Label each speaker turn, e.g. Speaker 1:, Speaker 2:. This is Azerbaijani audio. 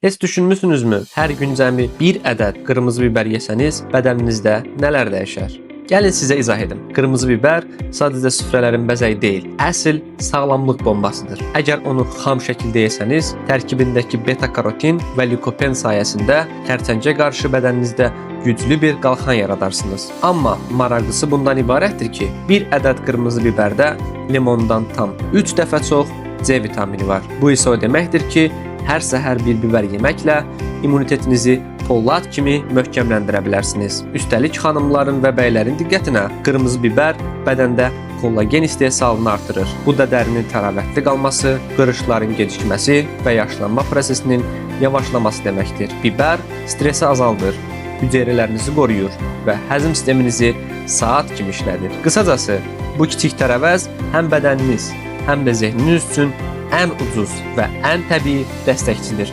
Speaker 1: Heç düşünmüsünüzmü? Hər gün cəmi bir ədəd qırmızı bibər yesəniz, bədəninizdə nələr dəyişər? Gəlin sizə izah edim. Qırmızı bibər sadəcə süfrələrin bəzəyi deyil, əsl sağlamlıq bombasıdır. Əgər onu xam şəkildə yesəniz, tərkibindəki beta-karotin və likopen sayəsində xərçəngə qarşı bədəninizdə güclü bir qalxan yaradarsınız. Amma maraqlısı bundan ibarətdir ki, bir ədəd qırmızı bibərdə limondan tam 3 dəfə çox C vitamini var. Bu isə o deməkdir ki, hər səhər bir bibər yeməklə immunitetinizi polad kimi möhkəmləndirə bilərsiniz. Üstəlik xanımların və bəylərin diqqətinə, qırmızı bibər bədəndə kollagen istehsalını artırır. Bu da dərinin təravətli qalması, qırışların gecikməsi və yaşlanma prosesinin yavaşlaması deməkdir. Bibər stresi azaldır, hüceyrələrinizi qoruyur və həzm sisteminizi saat kimi işlədir. Qısacası, bu kiçik tərəvəz həm bədəniniz, həm də zehniniz üçün ən ucuz və ən təbii dəstəkçidir.